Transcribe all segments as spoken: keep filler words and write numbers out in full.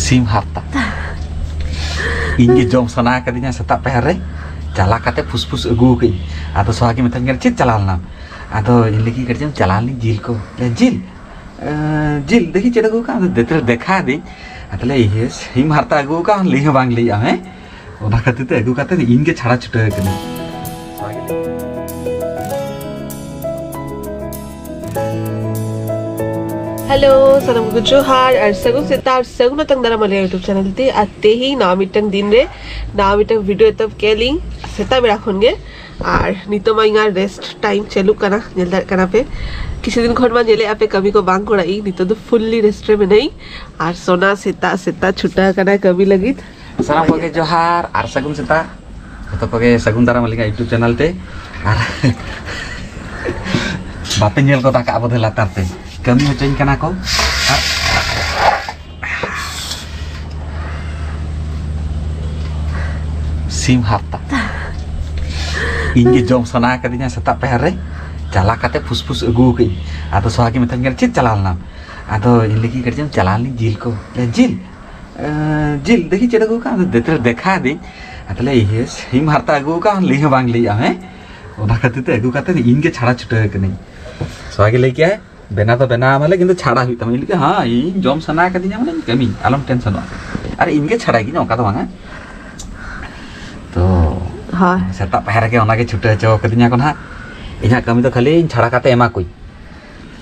ᱥᱤᱢ ᱦᱟᱨᱛᱟ᱾ ᱤᱧ ᱜᱮ ᱡᱚᱢ ᱥᱟᱱᱟ ᱠᱟᱫᱤᱧᱟ ᱥᱮᱛᱟᱜ ᱯᱟᱭᱟᱨ ᱨᱮ᱾ ᱪᱟᱞᱟᱣ ᱠᱟᱛᱮ ᱯᱷᱩᱥᱯᱷᱩᱥ ᱟᱹᱜᱩ ᱠᱟᱹᱧ᱾ ᱟᱫᱚ ᱥᱚᱦᱟ ᱜᱮ ᱢᱮᱛᱟᱧ ᱠᱟᱱᱟ, "ᱪᱮᱫ ᱪᱟᱞᱟᱣ ᱞᱮᱱᱟᱢ?" ᱟᱫᱚ ᱤᱧ ᱞᱟᱹᱜᱤᱫ ᱠᱟᱹᱴᱤᱡ ᱮᱢ ᱪᱟᱞᱟᱣ ᱞᱮᱱᱟᱹᱧ ᱡᱤᱞ ᱠᱚ᱾ ᱞᱟᱹᱭ, "ᱡᱤᱞ? ᱮᱸ, ᱡᱤᱞ ᱫᱮᱠᱷᱤ ᱪᱮᱫ ᱟᱹᱜᱩ ᱠᱟᱜ ᱟᱢ?" ᱟᱫᱚ ᱫᱮᱠᱷᱟ ᱟᱫᱤᱧ᱾ ᱟᱫᱚ ᱞᱟᱹᱭ, "ᱤᱭᱟᱹ, ᱥᱤᱢ ᱦᱟᱨᱛᱟ ᱟᱹᱜᱩ ᱠᱟᱜ ᱟᱢ, ᱞᱟᱹᱭ ᱦᱚᱸ ᱵᱟᱝ ᱞᱟᱹᱭᱟᱜ ᱟᱢ, ᱦᱮᱸ?" ᱚᱱᱟ ᱠᱷᱟᱹᱛᱤᱨ ᱛᱮ ᱟᱹᱜᱩ ᱠᱟᱛᱮ ᱤᱧ ᱜᱮ ᱪᱷᱟᱲᱟ ᱪᱷᱩᱴᱟᱹᱣ ᱠᱟᱹᱱᱟᱹᱧ᱾ ᱦᱮᱞᱳ, ᱥᱟᱱᱟᱢ ᱠᱚ ᱡᱚᱦᱟᱨ ᱟᱨ ᱥᱟᱹᱜᱩᱱ ᱥᱮᱛᱟᱜ ᱟᱨ ᱥᱟᱹᱜᱩᱱ ᱟᱛᱟᱝ ᱫᱟᱨᱟᱢ ᱟᱞᱮᱭᱟᱜ YouTube ᱪᱮᱱᱮᱞ ᱛᱮ᱾ ᱟᱨ ᱛᱮᱦᱮᱧ ᱱᱟᱣᱟ ᱢᱤᱫᱴᱟᱝ ᱫᱤᱱ ᱨᱮ ᱱᱟᱣᱟ ᱢᱤᱫᱴᱟᱝ ᱵᱷᱤᱰᱤᱭᱳ ᱮᱛᱚᱦᱚᱵ ᱠᱮᱫ ᱞᱤᱧ ᱥᱮᱛᱟᱜ ᱵᱮᱲᱟ ᱠᱷᱚᱱ ᱜᱮ᱾ ᱟᱨ ᱱᱤᱛᱚᱜ ᱢᱟ ᱤᱧᱟᱹᱜ ᱨᱮᱥᱴ ᱴᱟᱭᱤᱢ ᱪᱟᱹᱞᱩᱜ ᱠᱟᱱᱟ, ᱧᱮᱞ ᱫᱟᱲᱮᱭᱟᱜ ᱠᱟᱱᱟ ᱯᱮ᱾ ᱠᱤᱪᱷᱩ ᱫᱤᱱ ᱠᱷᱚᱱ ᱢᱟ ᱧᱮᱞᱮᱫ ᱟᱯᱮ ᱠᱟᱹᱢᱤ ᱠᱚ ᱵᱟᱝ ᱠᱚᱨᱟᱣ ᱤᱧ, ᱱᱤᱛᱚᱜ ᱫᱚ ᱯᱷᱩᱞᱞᱤ ᱨᱮᱥᱴ ᱨᱮ ᱢᱮᱱᱟᱹᱧ᱾ ᱟᱨ ᱥᱳᱱᱟ ᱥᱮᱛᱟᱜ ᱥᱮᱛᱟᱜ ᱪᱷᱩᱴᱟᱹᱣ ᱠᱟᱱᱟ ᱠᱟᱹᱢᱤ ᱞᱟᱹᱜᱤᱫ᱾ ᱥᱟᱱᱟᱢ ᱠᱚᱜᱮ ᱡᱚᱦᱟᱨ ᱟᱨ ᱥᱟᱹᱜᱩᱱ ᱥᱮᱛᱟᱜ᱾ ᱡᱚᱛᱚ ᱠᱚᱜᱮ ᱥᱟᱹᱜᱩᱱ ᱫᱟᱨᱟᱢ ᱟᱹᱞᱤᱧᱟᱜ YouTube ᱪᱮᱱᱮᱞ ᱛᱮ᱾ ᱟᱨ ᱵᱟᱯᱮ ᱧᱮᱞ ᱜᱚᱫ ᱟᱠᱟᱫ ᱵᱚᱫᱷᱚᱭ ᱞᱟᱛᱟᱨ ᱛᱮ ᱠᱟᱹᱢᱤ ᱦᱚᱪᱚᱧ ᱠᱟᱱᱟ ᱠᱚ᱾ ᱟᱨ ᱥᱤᱢ ᱦᱟᱨᱛᱟ᱾ ᱤᱧ ᱜᱮ ᱡᱚᱢ ᱥᱟᱱᱟ ᱠᱟᱫᱤᱧᱟ ᱥᱮᱛᱟᱜ ᱯᱟᱭᱟᱨ ᱨᱮ᱾ ᱪᱟᱞᱟᱣ ᱠᱟᱛᱮ ᱯᱷᱩᱥᱯᱷᱩᱥ ᱟᱹᱜᱩ ᱠᱟᱹᱧ᱾ ᱟᱫᱚ ᱥᱚᱦᱟ ᱜᱮ ᱢᱮᱛᱟᱧ ᱠᱟᱱᱟ, "ᱪᱮᱫ ᱪᱟᱞᱟᱣ ᱞᱮᱱᱟᱢ?" ᱟᱫᱚ ᱤᱧ ᱞᱟᱹᱜᱤᱫ ᱠᱟᱹᱴᱤᱡ ᱮᱢ ᱪᱟᱞᱟᱣ ᱞᱮᱱᱟᱹᱧ ᱡᱤᱞ ᱠᱚ᱾ ᱞᱟᱹᱭ, "ᱡᱤᱞ? ᱮᱸ, ᱡᱤᱞ ᱫᱮᱠᱷᱤ ᱪᱮᱫ ᱟᱹᱜᱩ ᱠᱟᱜ ᱟᱢ?" ᱟᱫᱚ ᱫᱮᱠᱷᱟ ᱟᱫᱤᱧ᱾ ᱟᱫᱚ ᱞᱟᱹᱭ, "ᱤᱭᱟᱹ, ᱥᱤᱢ ᱦᱟᱨᱛᱟ ᱟᱹᱜᱩ ᱠᱟᱜ ᱟᱢ, ᱞᱟᱹᱭ ᱦᱚᱸ ᱵᱟᱝ ᱞᱟᱹᱭᱟᱜ ᱟᱢ, ᱦᱮᱸ?" ᱚᱱᱟ ᱠᱷᱟᱹᱛᱤᱨ ᱛᱮ ᱟᱹᱜᱩ ᱠᱟᱛᱮ ᱤᱧ ᱜᱮ ᱪᱷᱟᱲᱟ ᱪᱷᱩᱴᱟᱹᱣ ᱠᱟᱹᱱᱟᱹᱧ᱾ ᱥᱚᱦᱟ ᱜᱮ ᱞᱟᱹᱭ ᱠᱮᱜᱼᱟᱭ, "ᱵᱮᱱᱟᱣ ᱫᱚ ᱵᱮᱱᱟᱣ ᱟᱢᱟᱞᱮ, ᱠᱤᱱᱛᱩ ᱪᱷᱟᱲᱟ ᱦᱩᱭᱩᱜ ᱛᱟᱢᱟ᱾" ᱤᱧ ᱞᱟᱹᱭ ᱠᱮᱜᱼᱟ, "ᱦᱮᱸ, ᱤᱧ ᱡᱚᱢ ᱥᱟᱱᱟ ᱠᱟᱫᱤᱧᱟ, ᱢᱟᱱᱮ ᱠᱟᱹᱢᱤ, ᱟᱞᱚᱢ ᱴᱮᱱᱥᱚᱱᱚᱜᱼᱟ᱾ ᱟᱨ ᱤᱧ ᱜᱮ ᱪᱷᱟᱲᱟᱭ ᱜᱤᱧ, ᱚᱱᱠᱟ ᱫᱚ ᱵᱟᱝᱟ᱾" ᱛᱚ ᱦᱳᱭ᱾ ᱥᱮᱛᱟᱜ ᱯᱟᱭᱟᱨ ᱨᱮᱜᱮ ᱚᱱᱟᱜᱮ ᱪᱷᱩᱴᱟᱹᱣ ᱦᱚᱪᱚ ᱠᱟᱫᱤᱧᱟ ᱠᱚ ᱱᱟᱦᱟᱜ᱾ ᱤᱧᱟᱹᱜ ᱠᱟᱹᱢᱤ ᱫᱚ ᱠᱷᱟᱹᱞᱤ ᱤᱧ ᱪᱷᱟᱲᱟ ᱠᱟᱛᱮ ᱮᱢᱟ ᱠᱚᱧ᱾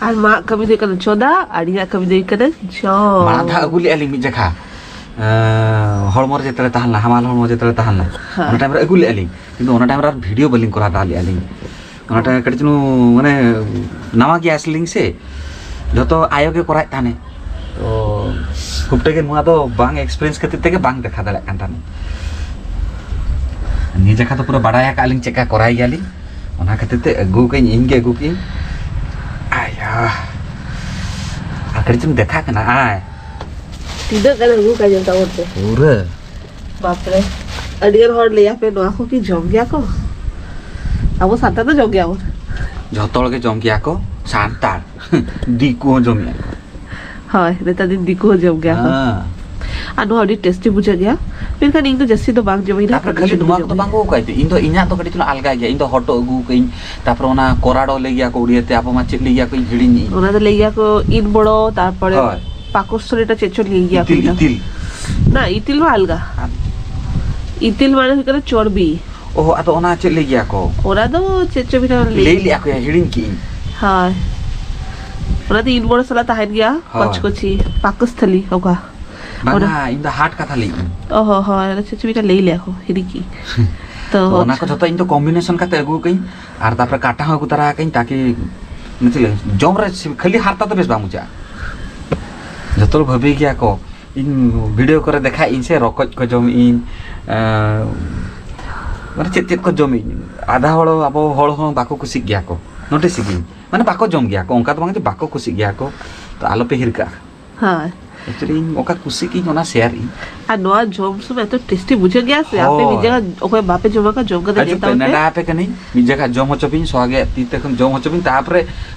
ᱟᱨ ᱢᱟᱜ ᱠᱟᱹᱢᱤ ᱫᱚ ᱦᱩᱭᱩᱜ ᱠᱟᱱᱟ ᱪᱚᱸᱫᱟ, ᱟᱨ ᱤᱧᱟᱹᱜ ᱠᱟᱹᱢᱤ ᱫᱚ ᱦᱩᱭᱩᱜ ᱠᱟᱱᱟ ᱡᱚᱢ᱾ ᱢᱟᱲᱟᱝ ᱫᱷᱟᱣ ᱟᱹᱜᱩ ᱞᱮᱜᱼᱟ ᱞᱤᱧ ᱢᱤᱫ ᱡᱟᱠᱷᱟ, ᱮᱸ, ᱦᱚᱲᱢᱚ ᱨᱮ ᱡᱮᱛᱮ ᱨᱮ ᱛᱟᱦᱮᱸ ᱞᱮᱱᱟ, ᱦᱟᱢᱟᱞ ᱦᱚᱲᱢᱚ ᱡᱮᱛᱮ ᱨᱮ ᱛᱟᱦᱮᱸ ᱞᱮᱱᱟ, ᱦᱮᱸ᱾ ᱚᱱᱟ ᱴᱟᱭᱤᱢ ᱨᱮ ᱟᱹᱜᱩ ᱞᱮᱜᱼᱟ ᱞᱤᱧ, ᱠᱤᱱᱛᱩ ᱚᱱᱟ ᱴᱟᱭᱤᱢ ᱨᱮ ᱟᱨ ᱵᱷᱤᱰᱤᱭᱳ ᱵᱟᱹᱞᱤᱧ ᱠᱚᱨᱟᱣ ᱫᱟᱲᱮᱭᱟᱜᱼᱟ ᱞᱤᱧ᱾ ᱚᱱᱟ ᱴᱟᱭᱤᱢ ᱠᱟᱹᱴᱤᱡ ᱪᱩᱞᱩᱝ ᱢᱟᱱᱮ ᱱᱟᱣᱟ ᱜᱮᱭᱟ ᱟᱥᱞᱤᱧ ᱥᱮ, ᱡᱚᱛᱚ ᱟᱭᱳ ᱜᱮ ᱠᱚᱨᱟᱣᱮᱫ ᱛᱟᱦᱮᱱᱮ, ᱛᱚ ᱠᱷᱩᱵ ᱴᱟ ᱜᱮ ᱱᱚᱣᱟ ᱫᱚ ᱵᱟᱝ ᱮᱠᱥᱯᱤᱨᱤᱭᱮᱱᱥ ᱠᱷᱟᱹᱛᱤᱨ ᱛᱮᱜᱮ ᱵᱟᱝ ᱫᱮᱠᱷᱟ ᱫᱟᱲᱮᱭᱟᱜ ᱠᱟᱱ ᱛᱟᱦᱮᱱᱟ᱾ ᱱᱤᱭᱟᱹ ᱡᱟᱠᱷᱟ ᱫᱚ ᱯᱩᱨᱟᱹ ᱵᱟᱰᱟᱭ ᱟᱠᱟᱫ ᱞᱤᱧ ᱪᱮᱫᱠᱟ ᱠᱚᱨᱟᱣ ᱜᱮᱭᱟᱞᱤᱧ, ᱚᱱᱟ ᱠᱷᱟᱹᱛᱤᱨ ᱛᱮ ᱟᱹᱜᱩ ᱠᱟᱹᱧ, ᱤᱧ ᱜᱮ ᱟᱹᱜᱩ ᱠᱟᱹᱧ᱾ ᱟᱭᱟ, ᱟᱨ ᱠᱟᱹᱴᱤᱡ ᱪᱩᱞᱩᱝ ᱫᱮᱠᱷᱟ ᱠᱟᱱᱟ, ᱟᱭ᱾ ᱛᱤᱱᱟᱹᱜ ᱜᱟᱱ ᱟᱹᱜᱩ ᱠᱟᱜ ᱧᱮᱞ ᱛᱟᱵᱚᱱ ᱯᱮ᱾ ᱯᱩᱨᱟᱹ᱾ ᱵᱟᱯᱨᱮ᱾ ᱟᱹᱰᱤ ᱜᱟᱱ ᱦᱚᱲ ᱞᱟᱹᱭ ᱟᱯᱮ, ᱱᱚᱣᱟ ᱠᱚ ᱠᱤ ᱡᱚᱢ ᱜᱮᱭᱟ ᱠᱚ? ᱟᱵᱚ ᱥᱟᱱᱛᱟᱲ ᱫᱚ ᱡᱚᱢ ᱜᱮᱭᱟ ᱵᱚᱱ᱾ ᱡᱚᱛᱚ ᱦᱚᱲ ᱜᱮ ᱡᱚᱢ ᱜᱮᱭᱟ ᱠᱚ, ᱥᱟᱱᱛᱟᱲ᱾ ᱫᱤᱠᱩ ᱦᱚᱸ ᱡᱚᱢ ᱜᱮᱭᱟ ᱠᱚ᱾ ᱦᱳᱭ, ᱱᱮᱛᱟᱨ ᱫᱤᱱ ᱫᱤᱠᱩ ᱦᱚᱸ ᱡᱚᱢ ᱜᱮᱭᱟ ᱠᱚ᱾ ᱦᱮᱸ᱾ ᱟᱨ ᱱᱚᱣᱟ ᱟᱹᱰᱤ ᱴᱮᱥᱴᱤ ᱵᱩᱡᱷᱟᱹᱜ ᱜᱮᱭᱟ, ᱢᱮᱱᱠᱷᱟᱱ ᱤᱧ ᱫᱚ ᱡᱟᱹᱥᱛᱤ ᱫᱚ ᱵᱟᱝ ᱡᱚᱢᱟᱹᱧ ᱱᱟᱦᱟᱜ, ᱛᱟᱯᱚᱨᱮ ᱠᱟᱹᱴᱤᱡ ᱠᱷᱟᱹᱞᱤ ᱠᱟᱹᱴᱤᱡ ᱱᱚᱣᱟ ᱵᱩᱡᱷᱟᱹᱣ ᱠᱚᱫᱚ ᱵᱟᱝ ᱠᱚ ᱠᱟᱭ ᱛᱮ, ᱤᱧ ᱫᱚ ᱤᱧᱟᱹᱜ ᱫᱚ ᱠᱟᱹᱴᱤᱡ ᱪᱩᱞᱩᱝ ᱟᱞᱜᱟ ᱜᱮᱭᱟ᱾ ᱤᱧ ᱫᱚ ᱦᱚᱴᱚᱜ ᱟᱹᱜᱩ ᱠᱟᱜ ᱟᱹᱧ, ᱛᱟᱯᱚᱨᱮ ᱚᱱᱟ ᱠᱚᱨᱟᱲᱚ ᱞᱟᱹᱭ ᱜᱮᱭᱟ ᱠᱚ ᱩᱲᱤᱭᱟᱹ ᱛᱮ, ᱟᱵᱚ ᱢᱟ ᱪᱮᱫ ᱞᱟᱹᱭ ᱜᱮᱭᱟ ᱠᱚ, ᱤᱧ ᱦᱤᱲᱤᱧ ᱮᱫ ᱟᱹᱧ᱾ ᱚᱱᱟ ᱫᱚ ᱞᱟᱹᱭ ᱜᱮᱭᱟ ᱠᱚ ᱤᱱ ᱵᱚᱲᱚ, ᱛᱟᱨᱯᱚᱨᱮ ᱦᱳᱭ᱾ ᱯᱟᱠᱚᱥᱛᱷᱚᱞᱤ ᱴᱟ ᱪᱮᱫ ᱪᱚ ᱞᱟᱹᱭ ᱜᱮᱭᱟ ᱠᱚ ᱤᱛᱤᱞ, ᱤᱱᱟᱹ᱾ ᱤᱛᱤᱞ᱾ ᱱᱟ, ᱤᱛᱤᱞ ᱢᱟ ᱟᱞᱜᱟ᱾ ᱟᱨ ᱤᱛᱤᱞ ᱢᱟᱱᱮ ᱦᱩᱭᱩᱜ ᱠᱟᱱᱟ ᱪᱚᱨᱵᱤ᱾ ᱚᱦᱚ, ᱟᱫᱚ ᱚᱱᱟ ᱪᱮᱫ ᱞᱟᱹᱭ ᱜᱮᱭᱟ ᱠᱚ? ᱚᱱᱟ ᱫᱚ ᱪᱮᱫ ᱪᱚ ᱢᱤᱫᱴᱟᱝ ᱞᱟᱹᱭ ᱞᱟᱹᱭ ᱞᱮᱜᱼᱟ ᱠᱚ, ᱦᱤᱲᱤᱧ ᱠᱮᱜ ᱟᱹᱧ᱾ ᱦᱳᱭ᱾ ᱚᱱᱟ ᱫᱚ ᱤᱱ ᱵᱚᱲᱚ ᱥᱟᱞᱟᱜ ᱛᱟᱦᱮᱱ ᱜᱮᱭᱟ, ᱦᱳᱭ᱾ ᱠᱚᱪᱠᱚᱪᱤ, ᱯᱟᱠᱚᱥᱛᱷᱚᱞᱤ, ᱚᱠᱟ? ᱵᱟᱝᱟ, ᱚᱱᱟ ᱤᱧ ᱫᱚ ᱦᱟᱴ ᱠᱟᱛᱷᱟ ᱞᱟᱹᱭ ᱟᱹᱧ᱾ ᱚᱦᱚ, ᱦᱳᱭ, ᱚᱱᱟ ᱪᱮᱫ ᱪᱚ ᱢᱤᱫᱴᱟᱝ ᱞᱟᱹᱭ ᱞᱮᱜᱼᱟ ᱠᱚ, ᱦᱤᱲᱤᱧ ᱠᱮᱜ ᱟᱹᱧ᱾ ᱛᱚ, ᱛᱚ, ᱚᱱᱟ ᱠᱚ ᱟᱪᱪᱷᱟ᱾ ᱡᱷᱚᱛᱚ ᱤᱧ ᱫᱚ ᱠᱚᱢᱵᱤᱱᱮᱥᱚᱱ ᱠᱟᱛᱮ ᱟᱹᱜᱩ ᱠᱟᱜ ᱟᱹᱧ, ᱟᱨ ᱛᱟᱯᱚᱨᱮ ᱠᱟᱴᱟ ᱦᱚᱸ ᱟᱹᱜᱩ ᱛᱟᱨᱟ ᱠᱟᱜ ᱟᱹᱧ, ᱛᱟᱠᱤ ᱢᱟᱱᱮ ᱪᱮᱫ ᱞᱟᱹᱭ, ᱡᱚᱢ ᱨᱮ ᱥᱤᱵᱤᱞ, ᱠᱷᱟᱹᱞᱤ ᱦᱟᱨᱛᱟ ᱫᱚ ᱵᱮᱥ ᱵᱟᱝ ᱵᱩᱡᱷᱟᱹᱜᱼᱟ᱾ ᱡᱷᱚᱛᱚ ᱦᱚᱲ ᱵᱷᱟᱹᱵᱤ ᱜᱮᱭᱟ ᱠᱚ, ᱤᱧ ᱵᱷᱤᱰᱤᱭᱳ ᱠᱚᱨᱮ ᱫᱮᱠᱷᱟᱭᱮᱫ ᱤᱧ ᱥᱮ, ᱨᱚᱠᱚᱡ ᱠᱚ ᱡᱚᱢᱮᱫ ᱤᱧ, ᱟᱸ, ᱢᱟᱱᱮ ᱪᱮᱫ ᱪᱮᱫ ᱠᱚ ᱡᱚᱢᱮᱫ ᱤᱧ, ᱟᱫᱷᱟ ᱦᱚᱲ, ᱟᱵᱚ ᱦᱚᱲ ᱦᱚᱸ ᱵᱟᱠᱚ ᱠᱩᱥᱤᱜ ᱜᱮᱭᱟ ᱠᱚ, ᱱᱳᱴᱤᱥ ᱜᱮᱭᱟᱹᱧ, ᱢᱟᱱᱮ ᱵᱟᱠᱚ ᱡᱚᱢ ᱜᱮᱭᱟ ᱠᱚ, ᱚᱱᱠᱟ ᱫᱚ ᱵᱟᱝ ᱡᱮ ᱵᱟᱠᱚ ᱠᱩᱥᱤᱜ ᱜᱮᱭᱟ ᱠᱚ, ᱛᱚ ᱟᱞᱚᱯᱮ ᱦᱤᱨᱠᱟᱜᱼᱟ᱾ ᱦᱳᱭ᱾ Actually, ᱤᱧ ᱚᱠᱟ ᱠᱩᱥᱤ ᱠᱤᱧ ᱚᱱᱟ ᱥᱮᱭᱟᱨ ᱤᱧ᱾ ᱟᱨ ᱱᱚᱣᱟ ᱡᱚᱢ ᱥᱚᱢᱚᱭ ᱮᱛᱚ ᱴᱮᱥᱴᱤ ᱵᱩᱡᱷᱟᱹᱜ ᱜᱮᱭᱟ ᱥᱮ, ᱟᱯᱮ ᱢᱤᱫ ᱦᱳᱭ᱾ ᱡᱟᱭᱜᱟ ᱚᱠᱚᱭ ᱵᱟᱯᱮ ᱡᱚᱢ ᱟᱠᱟᱫ, ᱡᱚᱢ ᱠᱟᱛᱮ ᱦᱤᱡᱩᱜ ᱧᱮᱞ ᱯᱮ, ᱛᱟᱵᱚᱱ ᱯᱮ᱾ ᱱᱮᱰᱟ ᱟᱯᱮ ᱠᱟᱹᱱᱟᱹᱧ, ᱢᱤᱫ ᱡᱟᱭᱜᱟ ᱡᱚᱢ ᱦᱚᱪᱚ ᱯᱮᱧ, ᱥᱚ ᱜᱮ ᱛᱤ ᱛᱮ ᱠᱷᱚᱱ ᱡᱚᱢ ᱦᱚᱪᱚ ᱯᱮᱧ, ᱛᱟᱨᱯᱚᱨᱮ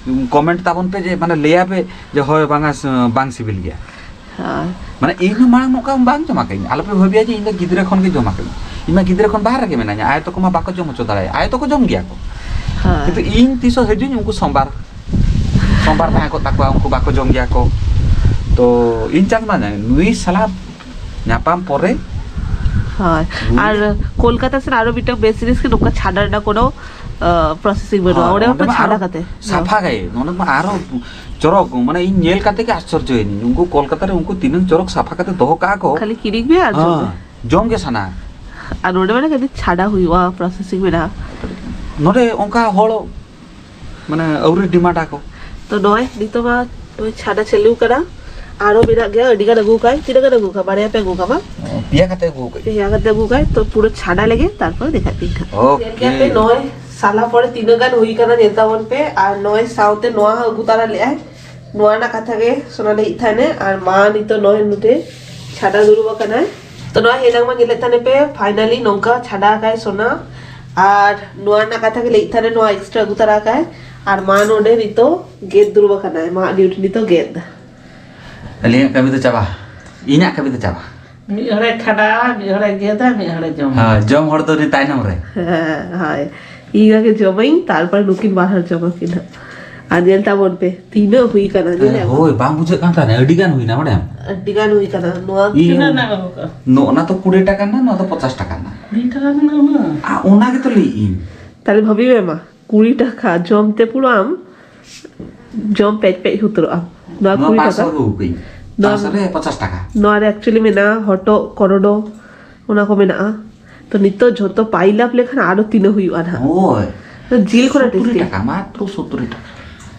ᱠᱚᱢᱮᱱᱴ ᱛᱟᱵᱚᱱ ᱯᱮ ᱡᱮ, ᱢᱟᱱᱮ, ᱞᱟᱹᱭᱟ ᱯᱮ ᱡᱮ, "ᱦᱳᱭ, ᱵᱟᱝᱟ, ᱥᱮ, ᱵᱟᱝ ᱥᱤᱵᱤᱞ ᱜᱮᱭᱟ᱾" ᱦᱳᱭ᱾ ᱢᱟᱱᱮ, ᱤᱧ ᱦᱚᱸ ᱢᱟᱲᱟᱝ ᱱᱚᱝᱠᱟ ᱵᱟᱝ ᱡᱚᱢ ᱟᱠᱟᱫᱟᱹᱧ, ᱟᱞᱚᱯᱮ ᱵᱷᱟᱹᱵᱤᱭᱟ ᱡᱮ ᱤᱧ ᱫᱚ ᱜᱤᱫᱽᱨᱟᱹ ᱠᱷᱚᱱ ᱜᱮ ᱡᱚᱢ ᱟᱠᱟᱫᱟᱹᱧ᱾ ᱤᱧ ᱢᱟ ᱜᱤᱫᱽᱨᱟᱹ ᱠᱷᱚᱱ ᱵᱟᱦᱨᱮ ᱨᱮᱜᱮ ᱢᱮᱱᱟᱧᱟ, ᱟᱭᱳ ᱛᱟᱠᱚ ᱢᱟ ᱵᱟᱠᱚ ᱡᱚᱢ ᱦᱚᱪᱚ ᱫᱟᱲᱮᱭᱟᱜᱼᱟ, ᱟᱭᱳ ᱛᱟᱠᱚ ᱡᱚᱢ ᱜᱮᱭᱟ ᱠᱚ᱾ ᱦᱳᱭ᱾ ᱠᱤᱱᱛᱩ ᱤᱧ ᱛᱤᱥᱚᱜ ᱦᱤᱡᱩᱜ ᱤᱧ, ᱩᱱᱠᱩ ᱥᱳᱢᱵᱟᱨ, ᱥᱳᱢᱵᱟᱨ ᱛᱟᱦᱮᱸ ᱠᱚᱜ ᱛᱟᱠᱚᱣᱟ, ᱩᱱᱠᱩ ᱵᱟᱠᱚ ᱡᱚᱢ ᱜᱮᱭᱟ ᱠᱚ᱾ ᱛᱚ ᱤᱧ ᱪᱟᱱᱥ ᱢᱟ ᱱᱩᱭ ᱥᱟᱞᱟ ᱧᱟᱯᱟᱢ ᱯᱚᱨᱮ᱾ ᱦᱳᱭ᱾ ᱱᱩᱭ ᱟᱨ ᱠᱳᱞᱠᱟᱛᱟ ᱥᱮᱫ ᱟᱨᱚ ᱢᱤᱫᱴᱟᱝ ᱵᱮᱥ ᱡᱤᱱᱤᱥ ᱜᱮ, ᱱᱚᱝᱠᱟ ᱪᱷᱟᱰᱟ ᱨᱮᱱᱟᱜ ᱠᱳᱱᱳ, ᱟᱸ, ᱯᱨᱚᱥᱮᱥᱤᱝ ᱵᱟᱹᱱᱩᱜᱼᱟ᱾ ᱦᱳᱭ, ᱚᱸᱰᱮ ᱚᱸᱰᱮ ᱢᱟᱛᱚ ᱢᱟ ᱪᱷᱟᱰᱟ ᱟᱨᱚ ᱠᱟᱛᱮ᱾ ᱥᱟᱯᱷᱟ ᱜᱮ, ᱱᱚᱸᱰᱮ ᱢᱟ ᱟᱨᱚ ᱪᱚᱨᱚᱠ, ᱢᱟᱱᱮ ᱤᱧ ᱧᱮᱞ ᱠᱟᱛᱮ ᱜᱮ ᱟᱥᱪᱚᱨᱡᱚᱭᱮᱱᱟᱹᱧ᱾ ᱩᱱᱠᱩ ᱠᱳᱞᱠᱟᱛᱟ ᱨᱮ ᱩᱱᱠᱩ ᱛᱤᱱᱟᱹᱝ ᱪᱚᱨᱚᱠ ᱥᱟᱯᱷᱟ ᱠᱟᱛᱮ ᱫᱚᱦᱚ ᱠᱟᱜᱼᱟ ᱠᱚ᱾ ᱠᱷᱟᱹᱞᱤ ᱠᱤᱨᱤᱧ ᱢᱮ ᱟᱨ ᱡᱚᱢ ᱢᱮ᱾ ᱦᱮᱸ, ᱡᱚᱢ ᱜᱮ ᱥᱟᱱᱟ᱾ ᱟᱨ ᱱᱚᱸᱰᱮ ᱢᱟᱱᱮ ᱠᱟᱹᱴᱤᱡ ᱪᱷᱟᱰᱟ ᱦᱩᱭᱩᱜᱼᱟ, ᱯᱨᱚᱥᱮᱥᱤᱝ ᱢᱮᱱᱟᱜᱼᱟ᱾ ᱱᱚᱸᱰᱮ ᱚᱱᱠᱟ ᱦᱚᱲ ᱢᱟᱱᱮ ᱟᱹᱣᱨᱤ ᱰᱤᱢᱟᱱᱰ ᱟᱠᱚ᱾ ᱛᱚ ᱱᱚᱜᱼᱚᱭ ᱱᱤᱛᱚᱜ ᱢᱟ ᱱᱚᱜᱼᱚᱭ ᱪᱷᱟᱰᱟ ᱪᱟᱹᱞᱩ ᱠᱟᱱᱟ, ᱟᱨᱚ ᱢᱮᱱᱟᱜ ᱜᱮᱭᱟ, ᱟᱹᱰᱤ ᱜᱟᱱ ᱟᱹᱜᱩ ᱠᱟᱭ᱾ ᱛᱤᱱᱟᱹᱜ ᱜᱟᱱ ᱟᱹᱜᱩ ᱠᱟᱭ? ᱵᱟᱨᱭᱟ ᱯᱮ ᱟᱹᱜᱩ ᱠᱟᱭ ᱵᱟᱝ? ᱯᱮᱭᱟ ᱠᱟᱛᱮ ᱟᱹᱜᱩ ᱠᱟᱜ᱾ ᱯᱮᱭᱟ ᱠᱟᱛᱮ ᱟᱹᱜᱩ ᱠᱟᱭ, ᱛᱚ ᱯᱩᱨᱟᱹ ᱪᱷᱟᱰᱟ ᱞᱮᱜᱮ, ᱛᱟᱨᱯᱚᱨ ᱫᱮᱠᱷᱟᱜ ᱯᱮ ᱦᱟᱸᱜ᱾ ᱳᱠᱮ᱾ ᱧᱮᱞ ᱜᱮᱭᱟ ᱯᱮ, ᱱᱚᱜᱼᱚᱭ ᱥᱟᱞᱟ ᱯᱚᱨᱮ ᱛᱤᱱᱟᱹᱜ ᱜᱟᱱ ᱦᱩᱭ ᱠᱟᱱᱟ, ᱧᱮᱞ ᱛᱟᱵᱚᱱ ᱯᱮ᱾ ᱟᱨ ᱱᱚᱜᱼᱚᱭ ᱥᱟᱶᱛᱮ ᱱᱚᱣᱟ ᱦᱚᱸ ᱟᱹᱜᱩ ᱛᱟᱨᱟ ᱞᱮᱜᱼᱟᱭ᱾ ᱱᱚᱣᱟ ᱨᱮᱱᱟᱜ ᱠᱟᱛᱷᱟ ᱜᱮ ᱥᱳᱱᱟ ᱞᱟᱹᱭᱮᱫ ᱛᱟᱦᱮᱱᱮ, ᱟᱨ ᱢᱟ ᱱᱤᱛᱚᱜ ᱱᱚᱜᱼᱚᱭ ᱱᱚᱛᱮ ᱪᱷᱟᱰᱟ ᱫᱩᱲᱩᱵ ᱟᱠᱟᱱᱟᱭ᱾ ᱛᱚ ᱱᱚᱣᱟ ᱦᱮᱱᱟᱝ ᱢᱟ ᱧᱮᱞᱮᱫ ᱛᱟᱦᱮᱱ ᱯᱮ, finally ᱱᱚᱝᱠᱟ ᱪᱷᱟᱰᱟ ᱟᱠᱟᱭ ᱥᱳᱱᱟ᱾ ᱟᱨ ᱱᱚᱣᱟ ᱨᱮᱱᱟᱜ ᱠᱟᱛᱷᱟ ᱜᱮ ᱞᱟᱹᱭᱮᱫ ᱛᱟᱦᱮᱱᱮ, ᱱᱚᱣᱟ extra ᱟᱹᱜᱩ ᱛᱟᱨᱟ ᱟᱠᱟᱭ᱾ ᱟᱨ ᱢᱟ ᱱᱚᱰᱮ ᱱᱤᱛᱚᱜ ᱜᱮᱫ ᱫᱩᱲᱩᱵ ᱟᱠᱟᱱᱟᱭ, ᱢᱟ ᱰᱤᱭᱩᱴᱤ ᱱᱤᱛᱚᱜ ᱜᱮᱫ᱾ ᱟᱹᱞᱤᱧᱟᱜ ᱠᱟᱹᱢᱤ ᱫᱚ ᱪᱟᱵᱟ, ᱤᱧᱟᱹᱜ ᱠᱟᱹᱢᱤ ᱫᱚ ᱪᱟᱵᱟ᱾ ᱢᱤᱫ ᱦᱚᱲᱮ ᱠᱷᱟᱰᱟᱣᱟ, ᱢᱤᱫ ᱦᱚᱲᱮ ᱜᱮᱫᱟ, ᱢᱤᱫ ᱦᱚᱲᱮ ᱡᱚᱢᱟ᱾ ᱦᱮᱸ, ᱡᱚᱢ ᱦᱚᱲ ᱫᱚ ᱩᱱᱤ ᱛᱟᱭᱱᱚᱢ ᱨᱮ᱾ ᱦᱮᱸ, ᱦᱳᱭ᱾ ᱤᱧ ᱟᱜᱮ ᱡᱚᱢᱟᱹᱧ, ᱛᱟᱨᱯᱚᱨ ᱱᱩᱠᱤᱱ ᱵᱟᱨ ᱦᱚᱲ ᱡᱚᱢᱟ ᱠᱤᱱ ᱦᱟᱸᱜ᱾ ᱟᱨ ᱧᱮᱞ ᱛᱟᱵᱚᱱ ᱯᱮ, ᱛᱤᱱᱟᱹᱜ ᱦᱩᱭ ᱠᱟᱱᱟ, ᱧᱮᱞ ᱮᱫ ᱟᱢ? ᱦᱳᱭ, ᱵᱟᱝ ᱵᱩᱡᱷᱟᱹᱜ ᱠᱟᱱ ᱛᱟᱦᱮᱱᱟ, ᱟᱹᱰᱤ ᱜᱟᱱ ᱦᱩᱭᱱᱟ, ᱵᱟᱲᱟᱭᱟᱢ? ᱟᱹᱰᱤ ᱜᱟᱱ ᱦᱩᱭ ᱠᱟᱱᱟ᱾ ᱱᱚᱣᱟ ᱤᱧ ᱛᱤᱱᱟᱹᱜ ᱨᱮᱱᱟᱜ ᱮᱢ ᱟᱹᱜᱩ ᱠᱟᱜᱼᱟ? ᱱᱚᱜᱼᱚ ᱱᱟ ᱛᱚ ᱠᱩᱲᱤ ᱴᱟᱠᱟ ᱨᱮᱱᱟᱜ, ᱱᱚᱣᱟ ᱫᱚ ᱯᱚᱪᱟᱥ ᱴᱟᱠᱟ ᱨᱮᱱᱟᱜ᱾ ᱵᱤᱥ ᱴᱟᱠᱟ ᱨᱮᱱᱟᱜ ᱮᱢ ᱟᱹᱜᱩ ᱠᱟᱜᱼᱟ? ᱟᱨ ᱚᱱᱟ ᱜᱮᱛᱚ ᱞᱟᱹᱭᱮᱫ ᱤᱧ᱾ ᱛᱟᱦᱞᱮ ᱵᱷᱟᱵᱤ ᱢᱮ ᱢᱟ, ᱠᱩᱲᱤ ᱴᱟᱠᱟ ᱡᱚᱢ ᱛᱮ ᱯᱩᱨᱟᱹ ᱟᱢ ᱡᱚᱢ ᱯᱮᱡ ᱯᱮᱡ ᱩᱛᱟᱹᱨᱚᱜ ᱟᱢ᱾ ᱱᱚᱣᱟ ᱱᱚᱣᱟ ᱠᱩᱲᱤ ᱯᱟᱸᱪᱥᱚ ᱴᱟᱠᱟ᱾ ᱟᱹᱜᱩ ᱠᱟᱹᱧ᱾ ᱱᱚᱣᱟ ᱯᱟᱸᱪᱥᱚ ᱨᱮ ᱯᱚᱪᱟᱥ ᱴᱟᱠᱟ᱾ ᱱᱚᱣᱟ ᱨᱮ actually ᱢᱮᱱᱟᱜᱼᱟ ᱦᱚᱴᱚᱜ, ᱠᱚᱨᱚᱰᱚ, ᱚᱱᱟ ᱠᱚ ᱢᱮᱱᱟᱜᱼᱟ᱾ ᱛᱚ ᱱᱤᱛᱚᱜ ᱡᱷᱚᱛᱚ pile up ᱞᱮᱠᱷᱟᱱ ᱟᱨᱚ ᱛᱤᱱᱟᱹᱜ ᱦᱩᱭᱩᱜᱼᱟ ᱱᱟᱦᱟᱜ? ᱳᱭ᱾ ᱛᱚ ᱡᱤᱞ ᱠᱷᱚᱱᱟᱜ ᱥᱚᱛᱛᱚᱨ tasty᱾ ᱴᱟᱠᱟ, ᱢᱟᱛᱨᱚ ᱥᱚᱛᱛᱚᱨ ᱴᱟᱠᱟ᱾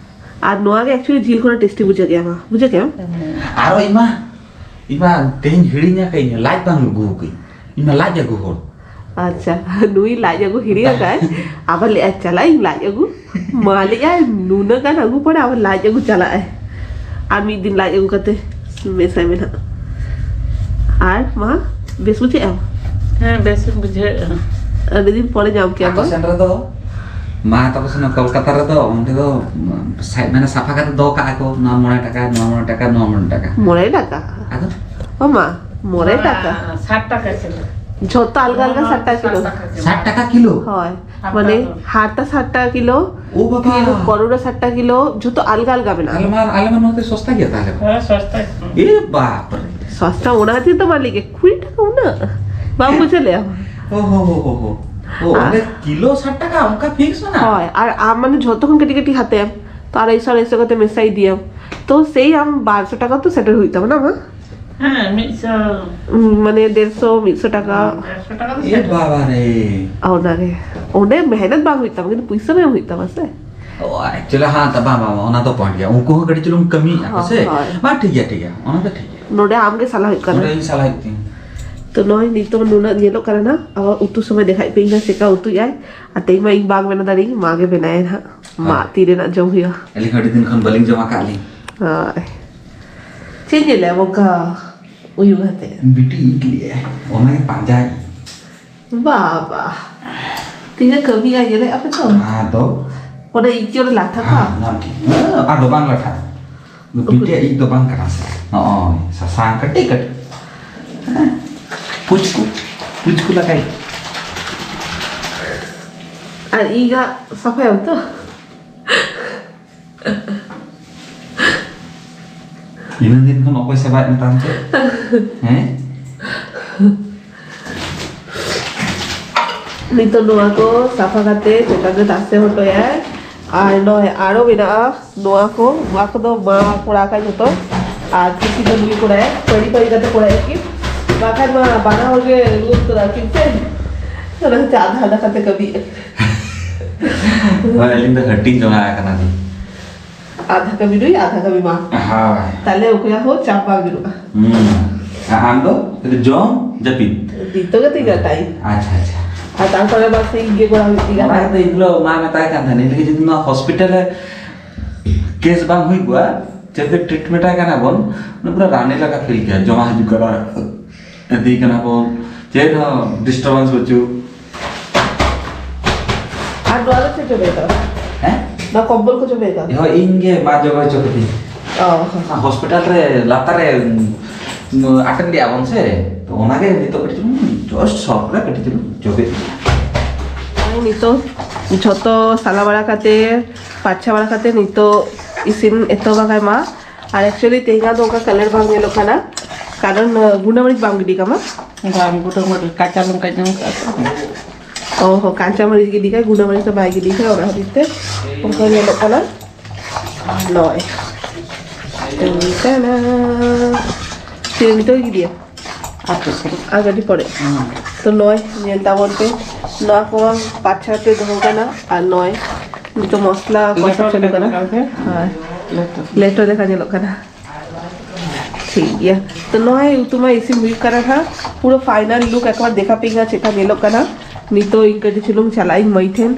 ᱟᱨ ᱱᱚᱣᱟ ᱜᱮ actually ᱡᱤᱞ ᱠᱷᱚᱱᱟᱜ tasty ᱵᱩᱡᱷᱟᱹᱜ ᱜᱮᱭᱟ, ᱢᱟ, ᱵᱩᱡᱷᱟᱹᱜ ᱜᱮᱭᱟ? ᱟᱨᱚ ᱤᱧ ᱢᱟ, ᱤᱧ ᱢᱟ ᱛᱮᱦᱮᱧ ᱦᱤᱲᱤᱧ ᱟᱠᱟᱫ ᱤᱧ, ᱞᱟᱡ ᱵᱟᱝ ᱟᱹᱜᱩ ᱟᱠᱟᱫ ᱤᱧ᱾ ᱤᱧ ᱢᱟ ᱞᱟᱡ ᱟᱹᱜᱩ ᱦᱚᱲ᱾ ᱟᱪᱪᱷᱟ, ᱱᱩᱭ ᱞᱟᱡ ᱟᱹᱜᱩ ᱦᱤᱲᱤᱧ ᱟᱠᱟᱫ, ᱟᱵᱟᱨ ᱞᱟᱹᱭ ᱟᱭ, "ᱪᱟᱞᱟᱜ ᱤᱧ ᱞᱟᱡ ᱟᱹᱜᱩ?" ᱢᱟ ᱞᱟᱹᱭ ᱟᱭ, ᱱᱩᱱᱟᱹᱜ ᱜᱟᱱ ᱟᱹᱜᱩ ᱯᱚᱨᱮ ᱟᱵᱟᱨ ᱞᱟᱡ ᱟᱹᱜᱩ ᱪᱟᱞᱟᱜ ᱟᱭ᱾ ᱟᱨ ᱢᱤᱫ ᱫᱤᱱ ᱞᱟᱡ ᱟᱹᱜᱩ ᱠᱟᱛᱮ ᱢᱮᱥᱟᱭ ᱢᱮ ᱱᱟᱦᱟᱜ᱾ ᱟᱨ ᱢᱟ, ᱵᱮᱥ ᱵᱩᱡᱷᱟᱹᱜᱼᱟ? ᱦᱮᱸ, ᱵᱮᱥ ᱵᱩᱡᱷᱟᱹᱜᱼᱟ᱾ ᱟᱹᱰᱤ ᱫᱤᱱ ᱯᱚᱨᱮ ᱧᱟᱢ ᱠᱮᱫ ᱟᱠᱚ ᱵᱚᱱ᱾ ᱥᱮᱱ ᱨᱮᱫᱚ, ᱢᱟ ᱛᱟᱠᱚ ᱥᱮᱱ ᱠᱳᱞᱠᱟᱛᱟ ᱨᱮᱫᱚ, ᱚᱸᱰᱮ ᱫᱚ, ᱥᱟ-, ᱢᱟᱱᱮ ᱥᱟᱯᱷᱟ ᱠᱟᱛᱮ ᱫᱚᱦᱚ ᱠᱟᱜᱼᱟ ᱠᱚ, ᱱᱚᱣᱟ ᱢᱚᱬᱮ ᱴᱟᱠᱟ, ᱱᱚᱣᱟ ᱢᱚᱬᱮ ᱴᱟᱠᱟ, ᱱᱚᱣᱟ ᱢᱚᱬᱮ ᱴᱟᱠᱟ᱾ ᱢᱚᱬᱮ ᱴᱟᱠᱟ? ᱟᱫᱚ? ᱚ ᱢᱟ, ᱢᱚᱬᱮ ᱴᱟᱠᱟ᱾ ᱥᱟᱴ ᱴᱟᱠᱟ ᱠᱤᱞᱳ᱾ ᱡᱷᱚᱛᱚ ᱟᱞᱜᱟ ᱟᱞᱜᱟ ᱱᱚᱣᱟ ᱥᱟᱴ ᱴᱟᱠᱟ ᱠᱤᱞᱳ? ᱥᱟᱴ ᱴᱟᱠᱟ ᱠᱤᱞᱳ? ᱦᱳᱭ, ᱦᱟᱨᱛᱟ ᱢᱟᱱᱮ ᱫᱚ᱾ ᱦᱟᱨᱛᱟ ᱥᱟᱴ ᱴᱟᱠᱟ ᱠᱤᱞᱳ, ᱳ ᱵᱟᱵᱟ᱾ ᱯᱷᱤᱨ ᱠᱚᱨᱚᱰᱚ ᱥᱟᱴ ᱴᱟᱠᱟ ᱠᱤᱞᱳ, ᱡᱷᱚᱛᱚ ᱟᱞᱜᱟ ᱟᱞᱜᱟ ᱢᱮᱱᱟᱜᱼᱟ᱾ ᱟᱞᱮ ᱢᱟ, ᱟᱞᱮ ᱢᱟ ᱱᱚᱛᱮ ᱥᱚᱥᱛᱟ ᱜᱮᱭᱟ ᱛᱟᱦᱞᱮ᱾ ᱦᱮᱸ, ᱥᱚᱥᱛᱟ᱾ ᱮ ᱵᱟᱯ ᱨᱮ᱾ ᱥᱚᱥᱛᱟ, ᱚᱱᱟ ᱠᱷᱟᱹᱛᱤᱨ ᱛᱚ ᱢᱟ ᱞᱟᱹᱭ ᱜᱮ, ᱠᱩᱲᱤ ᱴᱟᱠᱟ ᱩᱱᱟᱹᱜ? ᱵᱟᱢ ᱵᱩᱡᱷᱟᱹᱣ ᱞᱮᱜᱼᱟ? ᱳ ᱦᱳ ᱦᱳ ᱦᱳ ᱦᱳ᱾ ᱳ, ᱟᱨ ᱚᱸᱰᱮ ᱠᱤᱞᱳ ᱥᱟᱴ ᱴᱟᱠᱟ, ᱚᱱᱠᱟ ᱯᱷᱤᱠᱥ ᱢᱮᱱᱟᱜᱼᱟ? ᱦᱳᱭ, ᱟᱨ ᱟᱢ ᱢᱟᱱᱮ ᱡᱷᱚᱛᱚ ᱠᱷᱚᱱ ᱠᱟᱹᱴᱤᱡ ᱠᱟᱹᱴᱤᱡ ᱦᱟᱛᱟᱭᱟᱢ, ᱛᱚ ᱟᱲᱟᱭᱥᱚ ᱟᱲᱟᱭᱥᱚ ᱠᱟᱛᱮ ᱢᱮᱥᱟ ᱤᱫᱤᱭᱟᱢ, ᱛᱚ ᱥᱮᱭ ᱟᱢ ᱵᱟᱨᱥᱚ ᱴᱟᱠᱟ ᱛᱚ ᱥᱮᱴᱮᱨ ᱦᱩᱭᱩᱜ ᱛᱟᱢᱟ ᱱᱟ, ᱢᱟ? ᱦᱮᱸ, ᱢᱤᱫᱥᱚ᱾ ᱩᱸ, ᱢᱟᱱᱮ ᱰᱮᱲᱥᱚ, ᱢᱤᱫᱥᱚ ᱴᱟᱠᱟ᱾ ᱰᱮᱲᱥᱚ ᱴᱟᱠᱟ ᱫᱚ ᱮ ᱥᱮᱴᱮᱨ᱾ ᱵᱟᱵᱟ ᱨᱮ᱾ ᱚᱱᱟᱜᱮ᱾ ᱚᱸᱰᱮ ᱢᱮᱦᱱᱚᱛ ᱵᱟᱝ ᱦᱩᱭᱩᱜ ᱛᱟᱢᱟ, ᱠᱤᱱᱛᱩ ᱯᱩᱭᱥᱟᱹ ᱮᱢ ᱦᱩᱭᱩᱜ ᱛᱟᱢᱟ ᱥᱮ᱾ ᱚ, actually, ᱦᱮᱸ, ᱛᱚ ᱵᱟᱝ, ᱵᱟᱝ, ᱵᱟᱝ, ᱚᱱᱟ ᱫᱚ point ᱜᱮᱭᱟ᱾ ᱩᱱᱠᱩ ᱦᱚᱸ ᱠᱟᱹᱴᱤᱡ ᱪᱩᱞᱩᱝ ᱠᱟᱹᱢᱤᱭᱮᱫᱼᱟ ᱠᱚ ᱦᱳᱭ, ᱥᱮ? ᱦᱳᱭ᱾ ᱵᱟᱝ, ᱴᱷᱤᱠ ᱜᱮᱭᱟ, ᱴᱷᱤᱠ ᱜᱮᱭᱟ, ᱚᱱᱟ ᱫᱚ ᱴᱷᱤᱠ ᱜᱮᱭᱟ᱾ ᱱᱚᱰᱮ ᱟᱢ ᱜᱮ ᱥᱟᱞᱟ ᱦᱩᱭᱩᱜ ᱠᱟᱱᱟ᱾ ᱱᱚᱰᱮ ᱤᱧ ᱥᱟᱞᱟ ᱦᱩᱭᱩᱜ ᱛᱤᱧ᱾ ᱛᱚ, ᱱᱚᱜᱼᱚᱭ ᱱᱤᱛᱚᱜ ᱱᱩᱱᱟᱹᱜ ᱧᱮᱞᱚᱜ ᱠᱟᱱᱟ ᱱᱟᱜ, ᱟᱵᱟᱨ ᱩᱛᱩ ᱥᱚᱢᱚᱭ ᱫᱮᱠᱷᱟᱜ ᱯᱮ ᱤᱧ ᱱᱟᱜ ᱪᱮᱠᱟ ᱩᱛᱩᱭᱟᱭ᱾ ᱟᱨ ᱛᱮᱦᱮᱧ ᱢᱟ ᱤᱧ ᱵᱟᱝ ᱵᱮᱱᱟᱣ ᱫᱟᱲᱮᱭᱟᱜ, ᱢᱟ ᱜᱮ ᱵᱮᱱᱟᱭᱟ ᱱᱟᱜ᱾ ᱢᱟ ᱦᱳᱭ᱾ ᱛᱤ ᱨᱮᱱᱟᱜ ᱡᱚᱢ ᱦᱩᱭᱩᱜᱼᱟ᱾ ᱟᱹᱞᱤᱧ ᱦᱚᱸ ᱟᱹᱰᱤ ᱫᱤᱱ ᱠᱷᱚᱱ ᱵᱟᱹᱞᱤᱧ ᱡᱚᱢ ᱟᱠᱟᱫ ᱞᱤᱧ᱾ ᱦᱳᱭ᱾ ᱪᱮᱫ ᱧᱮᱞᱮᱜᱼᱟ ᱚᱱᱠᱟ ᱩᱭᱩ ᱠᱟᱛᱮ? ᱵᱤᱴᱤ ᱤᱡ ᱞᱮᱭᱟᱭ, ᱚᱱᱟᱜᱮ ᱯᱟᱸᱡᱟᱭ᱾ ᱵᱟᱵᱟ, ᱛᱤᱱᱟᱹᱜ ᱠᱟᱹᱢᱤᱭᱟ ᱧᱮᱞᱮᱜᱼᱟ ᱯᱮ ᱛᱚ? ᱟᱫᱚ? ᱚᱱᱟ ᱤᱪᱟᱹᱲ ᱞᱟᱴᱷᱟ ᱠᱚ? ᱦᱮᱸ, ᱧᱟᱢ ᱠᱮᱫ᱾ ᱦᱮᱸ, ᱟᱫᱚ ᱵᱟᱝ ᱞᱟᱴᱷᱟ᱾ ᱵᱤᱴᱤᱭᱟᱜ ᱤᱡ ᱫᱚ ᱵᱟᱝ ᱠᱟᱱᱟ ᱥᱮ᱾ ᱱᱚᱜᱼᱚᱭ, ᱥᱟᱥᱟᱝ ᱠᱟᱹᱴᱤᱡ ᱠᱟᱹᱴᱤᱡ᱾ ᱯᱩᱪᱠᱩ, ᱯᱩᱪᱠᱩ ᱞᱟᱜᱟᱭ᱾ ᱟᱨ ᱤᱧᱟᱹᱜ ᱥᱟᱯᱷᱟᱭᱟᱢ ᱛᱚ? ᱤᱱᱟᱹ ᱫᱤᱱ ᱠᱷᱚᱱ ᱚᱠᱚᱭ ᱥᱮᱵᱟᱭᱮᱫ ᱢᱮ ᱛᱟᱢ ᱪᱮ? ᱦᱮᱸ? ᱱᱤᱛᱚᱜ ᱱᱚᱣᱟ ᱠᱚ ᱥᱟᱯᱷᱟ ᱠᱟᱛᱮ ᱪᱮᱛᱟᱱ ᱨᱮ ᱛᱟᱥᱮ ᱦᱚᱴᱚᱭᱟᱭ᱾ ᱟᱨ ᱱᱚᱜᱼᱚᱭ ᱟᱨᱚ ᱢᱮᱱᱟᱜᱼᱟ ᱱᱚᱣᱟ ᱠᱚ, ᱱᱚᱣᱟ ᱠᱚᱫᱚ ᱢᱟ ᱠᱚᱨᱟᱣ ᱠᱟᱜ ᱡᱷᱚᱛᱚ᱾ ᱟᱨ ᱠᱤᱪᱷᱩ ᱫᱚ ᱱᱩᱭ ᱠᱚᱨᱟᱭ, ᱯᱟᱹᱨᱤ ᱯᱟᱹᱨᱤ ᱠᱟᱛᱮ ᱠᱚᱨᱟᱭ ᱠᱤᱱ᱾ ᱵᱟᱠᱷᱟᱱ ᱢᱟ ᱵᱟᱱᱟ ᱦᱚᱲ ᱜᱮ ᱨᱩᱣᱟᱹ ᱩᱛᱟᱹᱨᱟ ᱠᱤᱱ ᱥᱮ᱾ ᱚᱱᱟ ᱦᱚᱛᱮ ᱟᱫᱷᱟ ᱟᱫᱷᱟ ᱠᱟᱛᱮ ᱠᱟᱹᱢᱤ᱾ ᱦᱳᱭ, ᱟᱹᱞᱤᱧ ᱫᱚ ᱦᱟᱹᱴᱤᱧ ᱡᱚᱝᱟ ᱟᱠᱟᱱᱟ ᱞᱤᱧ᱾ ᱟᱫᱷᱟ ᱠᱟᱹᱢᱤ ᱱᱩᱭ, ᱟᱫᱷᱟ ᱠᱟᱹᱢᱤ ᱢᱟ᱾ ᱦᱳᱭ᱾ ᱛᱟᱦᱞᱮ ᱚᱠᱚᱭᱟᱜ ᱦᱚᱸ ᱪᱟᱯ ᱵᱟᱝ ᱧᱩᱨᱩᱜᱼᱟ᱾ ᱦᱩᱸ᱾ ᱟᱨ ᱟᱢ ᱫᱚ ᱠᱷᱟᱹᱞᱤ ᱡᱚᱢ, ᱡᱟᱹᱯᱤᱫ᱾ ᱱᱤᱛᱚᱜ ᱜᱮ ᱛᱤᱧ ᱜᱟᱛᱟᱭ᱾ ᱟᱪᱪᱷᱟ, ᱟᱪᱪᱷᱟ᱾ ᱟᱨ ᱛᱟᱨᱯᱚᱨᱮ ᱢᱟ ᱥᱮ ᱤᱧ ᱜᱮ ᱜᱚᱲᱟ ᱦᱩᱭᱩᱜ ᱛᱤᱧᱟ᱾ ᱚᱱᱟ ᱜᱮᱛᱚ ᱤᱧ ᱫᱚ ᱢᱟ ᱢᱮᱛᱟᱭ ᱠᱟᱱ ᱛᱟᱦᱮᱱᱟ, ᱤᱧ ᱞᱟᱹᱜᱤᱫ ᱡᱩᱫᱤ ᱱᱚᱣᱟ ᱦᱚᱥᱯᱤᱴᱟᱞ ᱨᱮ ᱠᱮᱥ ᱵᱟᱝ ᱦᱩᱭ ᱠᱚᱜᱼᱟ, ᱪᱮᱫ ᱴᱨᱤᱴᱢᱮᱱᱴ ᱟᱭ ᱠᱟᱱᱟ ᱵᱚᱱ, ᱩᱱᱤ ᱯᱩᱨᱟᱹ ᱨᱟᱱᱤ ᱞᱮᱠᱟ ᱯᱷᱤᱞ ᱠᱮᱭᱟ, ᱡᱚᱢᱟ ᱦᱤᱡᱩᱜ ᱠᱟᱱᱟ, ᱤᱫᱤᱭ ᱠᱟᱱᱟ ᱵᱚᱱ, ᱪᱮᱫ ᱦᱚᱸ ᱰᱤᱥᱴᱟᱨᱵᱮᱱᱥ ᱵᱟᱹᱪᱩᱜ᱾ ᱟᱨ ᱱᱚᱣᱟ ᱫᱚ ᱪᱮᱫ ᱡᱚᱢᱮ ᱠᱟᱱᱟ? ᱦᱮᱸ? ᱱᱚᱣᱟ ᱠᱚᱢᱵᱚᱞ ᱠᱚ ᱡᱚᱢᱮ ᱠᱟᱱᱟ? ᱦᱳᱭ, ᱤᱧ ᱜᱮ ᱢᱟ ᱡᱚᱜᱟᱡᱳᱜᱽ ᱦᱚᱪᱚ ᱠᱤᱫᱤᱧ᱾ ᱚ᱾ ᱚᱱᱟ ᱦᱚᱥᱯᱤᱴᱟᱞ ᱨᱮ ᱞᱟᱛᱟᱨ ᱨᱮ, ᱩᱸ, ᱟᱴᱮᱱ ᱞᱮᱭᱟ ᱵᱚᱱ ᱥᱮ, ᱛᱚ ᱚᱱᱟᱜᱮ ᱱᱤᱛᱚᱜ ᱠᱟᱹᱴᱤᱡ ᱪᱩᱞᱩᱝ, just short ᱨᱮ ᱠᱟᱹᱴᱤᱡ ᱪᱩᱞᱩᱝ ᱡᱚᱵᱮ᱾ ᱱᱤᱛᱚᱜ ᱡᱷᱚᱛᱚ ᱥᱟᱞᱟ ᱵᱟᱲᱟ ᱠᱟᱛᱮ, ᱯᱟᱨᱪᱷᱟ ᱵᱟᱲᱟ ᱠᱟᱛᱮ ᱱᱤᱛᱚᱜ ᱤᱥᱤᱱ ᱮᱛᱚᱦᱚᱵ ᱟᱠᱟᱭ ᱢᱟ᱾ ᱟᱨ actually ᱛᱮᱦᱮᱧᱟᱜ ᱫᱚ ᱚᱱᱠᱟ colour ᱵᱟᱝ ᱧᱮᱞᱚᱜ ᱠᱟᱱᱟ, ᱠᱟᱨᱚᱱ, ᱟᱸ, ᱜᱩᱸᱰᱟᱹ ᱢᱟᱹᱨᱤᱪ ᱵᱟᱢ ᱜᱤᱰᱤ ᱠᱟᱢᱟ? ᱵᱟᱝ, ᱜᱩᱸᱰᱟᱹ ᱢᱟᱹᱨᱤᱪ ᱠᱟᱪᱟ ᱞᱚᱝᱠᱟᱧ ᱮᱢ ᱠᱟᱜᱼᱟ ᱛᱚ᱾ ᱚ ᱦᱚᱸ, ᱠᱟᱸᱪᱟ ᱢᱟᱹᱨᱤᱪ ᱜᱤᱰᱤ ᱠᱟᱭ, ᱜᱩᱸᱰᱟᱹ ᱢᱟᱹᱨᱤᱪ ᱫᱚ ᱵᱟᱭ ᱜᱤᱰᱤ ᱠᱟᱭ, ᱚᱱᱟ ᱠᱷᱟᱹᱛᱤᱨ ᱛᱮ ᱚᱱᱠᱟ ᱧᱮᱞᱚᱜ ᱠᱟᱱᱟ᱾ ᱱᱚᱜᱼᱚᱭ᱾ ᱴᱟᱱᱟ᱾ ᱛᱤᱱ ᱱᱤᱛᱚᱜ ᱜᱤᱰᱤᱭᱟ? ᱟᱨ ᱠᱟᱹᱴᱤᱡ ᱯᱚᱨᱮ᱾ ᱦᱩᱸ᱾ ᱛᱚ ᱱᱚᱜᱼᱚᱭ ᱧᱮᱞ ᱛᱟᱵᱚᱱ ᱯᱮ, ᱱᱚᱣᱟ ᱠᱚ ᱯᱟᱸᱪ ᱪᱷᱚᱭ ᱴᱤ ᱫᱚᱦᱚ ᱠᱟᱱᱟ, ᱟᱨ ᱱᱚᱜᱼᱚᱭ ᱱᱤᱛᱚᱜ ᱢᱚᱥᱞᱟ ᱠᱚᱥᱟ ᱞᱮᱴᱚ ᱪᱟᱹᱞᱩ ᱞᱮᱠᱟ ᱠᱟᱱᱟ᱾ ᱧᱮᱞᱚᱜ ᱠᱟᱱᱟ ᱥᱮ? ᱦᱳᱭ᱾ ᱞᱮᱴᱚ᱾ ᱞᱮᱴᱚ ᱞᱮᱠᱟ ᱧᱮᱞᱚᱜ ᱠᱟᱱᱟ᱾ ᱴᱷᱤᱠ ᱜᱮᱭᱟ, ᱛᱚ ᱱᱚᱜᱼᱚᱭ ᱩᱛᱩ ᱢᱟ ᱤᱥᱤᱱ ᱦᱩᱭᱩᱜ ᱠᱟᱱᱟ ᱦᱟᱸᱜ, ᱯᱩᱨᱟᱹ final look ᱮᱠᱵᱟᱨ ᱫᱮᱠᱷᱟ ᱯᱮ ᱦᱟᱸᱜ ᱪᱮᱫᱠᱟ ᱧᱮᱞᱚᱜ ᱠᱟᱱᱟ᱾ ᱱᱤᱛᱚᱜ ᱤᱧ ᱠᱟᱹᱴᱤᱡ ᱪᱩᱞᱩᱝ ᱪᱟᱞᱟᱜ ᱤᱧ ᱢᱟᱹᱭ ᱴᱷᱮᱱ,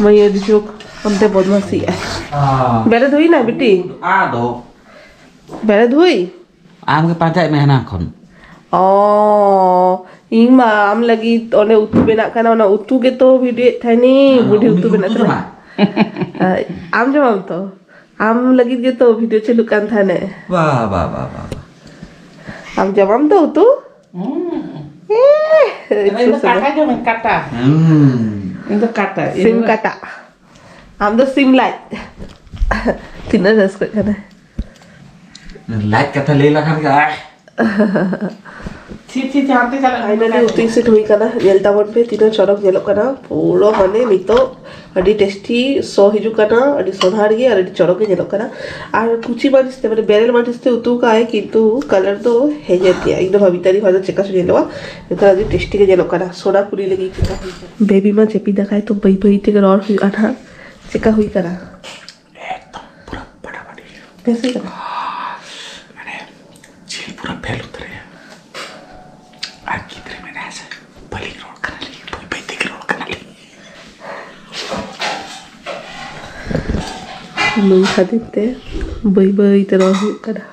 ᱢᱟᱹᱭ ᱟᱹᱰᱤ ᱡᱳᱨ ᱚᱱᱛᱮ ᱵᱚᱫᱢᱟᱥᱤᱜᱼᱟ᱾ ᱟᱸ᱾ ᱵᱮᱨᱮᱫ ᱦᱩᱭᱱᱟ ᱵᱤᱴᱤ? ᱟᱫᱚ᱾ ᱵᱮᱨᱮᱫ ᱦᱩᱭ? ᱟᱢᱜᱮ ᱯᱟᱸᱡᱟᱭᱮᱫ ᱢᱮ ᱦᱮᱱᱟᱝ ᱠᱷᱚᱱ᱾ ᱚ, ᱤᱧ ᱢᱟ ᱟᱢ ᱞᱟᱹᱜᱤᱫ ᱚᱸᱰᱮ ᱩᱛᱩ ᱵᱮᱱᱟᱜ ᱠᱟᱱᱟ, ᱚᱱᱟ ᱩᱛᱩ ᱜᱮᱛᱚ video ᱭᱮᱫ ᱛᱟᱦᱮᱱᱤᱧ, ᱦᱮᱸ, ᱵᱩᱰᱷᱤ ᱩᱱᱤ ᱩᱛᱩ ᱵᱮᱱᱟᱜ ᱩᱛᱩ ᱠᱟᱱᱟ᱾ ᱡᱚᱢᱟ? ᱟᱢ ᱡᱚᱢᱟᱢ ᱛᱚ? ᱟᱢ ᱞᱟᱹᱜᱤᱫ ᱜᱮᱛᱚ video ᱪᱟᱹᱞᱩᱜ ᱠᱟᱱ ᱛᱟᱦᱮᱱᱟ᱾ ᱵᱟ, ᱵᱟ, ᱵᱟ, ᱵᱟ, ᱵᱟ᱾ ᱟᱢ ᱡᱚᱢᱟᱢ ᱛᱚ ᱩᱛᱩ? ᱦᱩᱸ᱾ ᱤᱧ ᱫᱚ ᱠᱟᱴᱟ ᱡᱚᱢᱟᱹᱧ, ᱠᱟᱴᱟ᱾ ᱦᱩᱸ᱾ ᱤᱧ ᱫᱚ ᱠᱟᱴᱟ, ᱤᱧ ᱥᱤᱢ ᱫᱚ ᱠᱟᱴᱟ᱾ ᱟᱢ ᱫᱚ ᱥᱤᱢ ᱞᱟᱡ᱾ ᱛᱤᱱᱟᱹᱜ ᱨᱟᱹᱥᱠᱟᱹᱜ ᱠᱟᱱᱟ᱾ ᱞᱟᱡ ᱠᱟᱛᱷᱟ ᱞᱟᱹᱭ ᱞᱮᱠᱷᱟᱱ ᱜᱮ, ᱟᱭ᱾ ᱪᱷᱤ, ᱪᱷᱤ, ᱪᱷᱤ, ᱦᱟᱱᱛᱮ ᱪᱟᱞᱟᱜ ᱢᱮ᱾ ᱯᱷᱟᱭᱱᱟᱞᱤ ᱩᱛᱩ ᱤᱥᱤᱱ ᱦᱩᱭ ᱠᱟᱱᱟ᱾ ᱧᱮᱞ ᱛᱟᱵᱚᱱ ᱯᱮ ᱛᱤᱱᱟᱹᱜ ᱪᱚᱨᱚᱠ ᱧᱮᱞᱚᱜ ᱠᱟᱱᱟ᱾ ᱯᱩᱨᱟᱹ ᱢᱟᱱᱮ ᱱᱤᱛᱚᱜ ᱟᱹᱰᱤ ᱴᱮᱥᱴᱤ ᱥᱚ ᱦᱤᱡᱩᱜ ᱠᱟᱱᱟ, ᱟᱹᱰᱤ ᱥᱚᱸᱫᱷᱟᱲ ᱜᱮ ᱟᱨ ᱟᱹᱰᱤ ᱪᱚᱨᱚᱠ ᱜᱮ ᱧᱮᱞᱚᱜ ᱠᱟᱱᱟ᱾ ᱟᱨ ᱠᱩᱪᱤ ᱢᱟᱹᱨᱤᱪ ᱛᱮ, ᱢᱟᱱᱮ ᱵᱮᱨᱮᱞ ᱢᱟᱹᱨᱤᱪ ᱛᱮ ᱩᱛᱩ ᱠᱟᱜᱼᱟᱭ, ᱠᱤᱱᱛᱩ ᱠᱟᱞᱟᱨ ᱫᱚ ᱦᱮᱡ ᱮᱱ ᱜᱮᱭᱟ᱾ ᱤᱧ ᱫᱚ ᱵᱷᱟᱵᱤ ᱛᱟᱹᱨᱤ ᱦᱚᱭᱛᱳ ᱪᱮᱠᱟ ᱪᱚ ᱧᱮᱞᱚᱜᱼᱟ, ᱢᱮᱱᱠᱷᱟᱱ ᱟᱹᱰᱤ ᱴᱮᱥᱴᱤ ᱜᱮ ᱧᱮᱞᱚᱜ ᱠᱟᱱᱟ᱾ ᱥᱳᱱᱟ ᱠᱩᱞᱤ ᱞᱟᱹᱜᱤᱫ ᱪᱮᱠᱟ ᱦᱩᱭ ᱠᱟᱱᱟ᱾ ᱵᱮᱵᱤ ᱢᱟ ᱡᱟᱹᱯᱤᱫ ᱫᱟᱠᱟᱭ, ᱛᱚ ᱵᱟᱹᱭ ᱵᱟᱹᱭ ᱛᱮᱜᱮ ᱨᱚᱲ ᱦᱩᱭᱩᱜᱼᱟ ᱱᱟᱦᱟᱜ᱾ ᱪᱮᱠᱟ ᱦᱩᱭ ᱠᱟᱱᱟ? ᱮᱠᱫᱚᱢ ᱯᱩᱨᱟᱹ ᱯᱷᱟᱴᱟᱯᱷᱟᱴᱤ᱾ ᱵᱮᱥ ᱦᱩᱭ ᱠᱟᱱᱟ? ᱢᱟᱱᱮ ᱡᱤᱞ ᱯᱩᱨᱟᱹ ᱯᱷᱮᱞ ᱩᱛᱟᱹᱨ ᱮᱱᱟ᱾ ᱟᱨ ᱜᱤᱫᱽᱨᱟᱹ ᱢᱮᱱᱟᱭᱟ ᱥᱮ, ᱵᱟᱹᱞᱤᱧ ᱨᱚᱲ ᱠᱟᱱᱟᱞᱤᱧ, ᱵᱟᱹᱭ ᱵᱟᱹᱭ ᱛᱮᱜᱮ ᱨᱚᱲ ᱠᱟᱱᱟᱞᱤᱧ᱾ ᱱᱩᱭ ᱠᱷᱟᱹᱛᱤᱨ ᱛᱮ ᱵᱟᱹᱭ ᱵᱟᱹᱭ ᱛᱮ ᱨᱚᱲ ᱦᱩᱭᱩᱜ ᱠᱟᱱᱟ᱾